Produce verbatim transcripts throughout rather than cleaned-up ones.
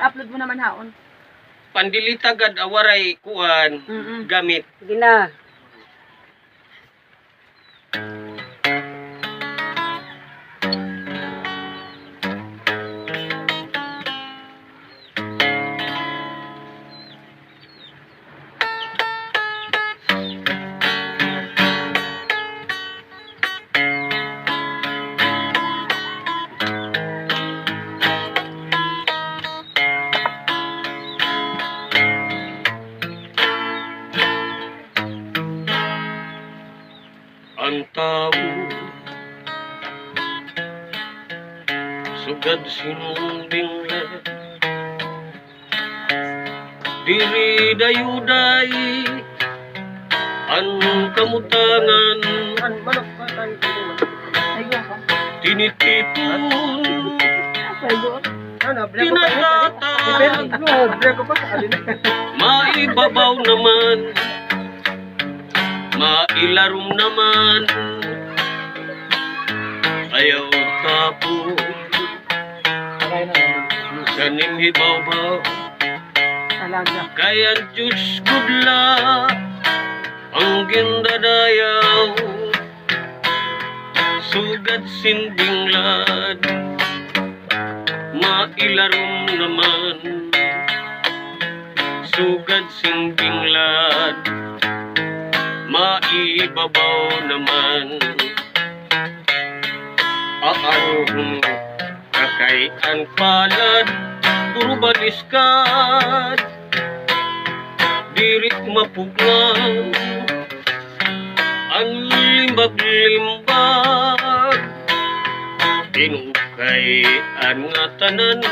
Upload mo naman haon. Pandilita gad, a, waray kuan, mm-mm, gamit. Sige na. An tawo sugad sin binglad, diri dayuday an kamutangan. Tinitipon, tinatatag, maibabaw naman, mailarom naman, ayaw tapon. Sa nimhibawbaw, kay an Diyos gud la an gindadayaw. Sugad sin binglad, mailarom naman. Sugad sin binglad, maibabaw naman. Aarhon ka kay an palad, puro baliskad, diri mapugngan an limbag-limbag. Tinuod kay an ngatanan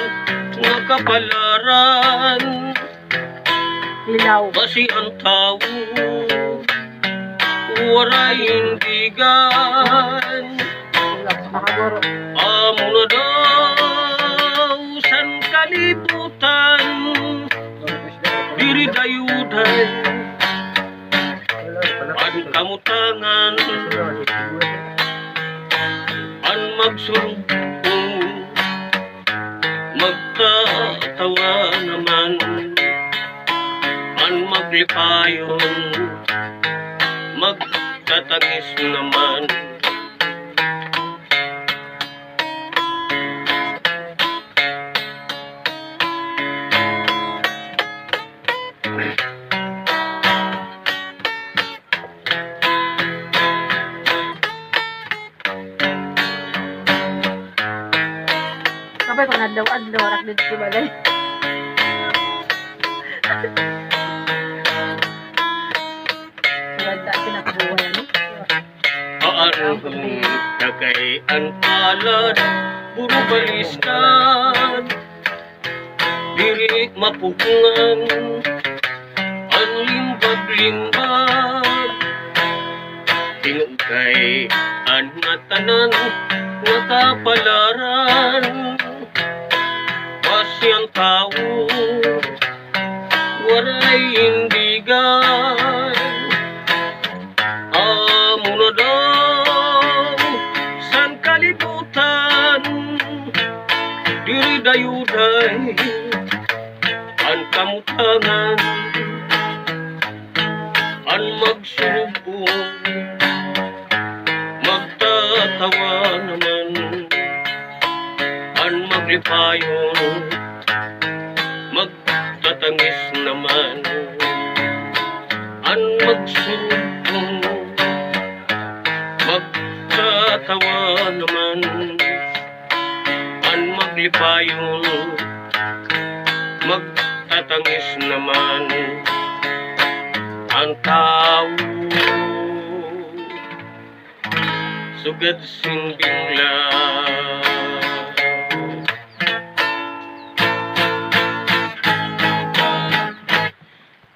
nga kapalaran. Lilaw. Basi an tawo waray intigan. Amo na daw san kalibutan, diri dayuday an kamutangan, an magsurugbong, magtatawa naman, an maglipayon, magtatangis naman. Kabay ko, adlaw-adlaw, arak dito sa balay. Maganda, pinakabuhay, ano? Aarhon ka kay an palad, puro baliskad. Diri mapugngan an limbag-limbag. Tinuod kay an ngatanan nga kapalaran. Basi an tawo waray intigan. Amo na daw san kalibutan, diri dayuday an kamutangan, an magsurugbong, magtatawa naman, an maglipayon, magtatangis naman, an magsurugbong, magtatawa naman, an maglipayon, magtatangis naman. An tawo sugad sin binglad.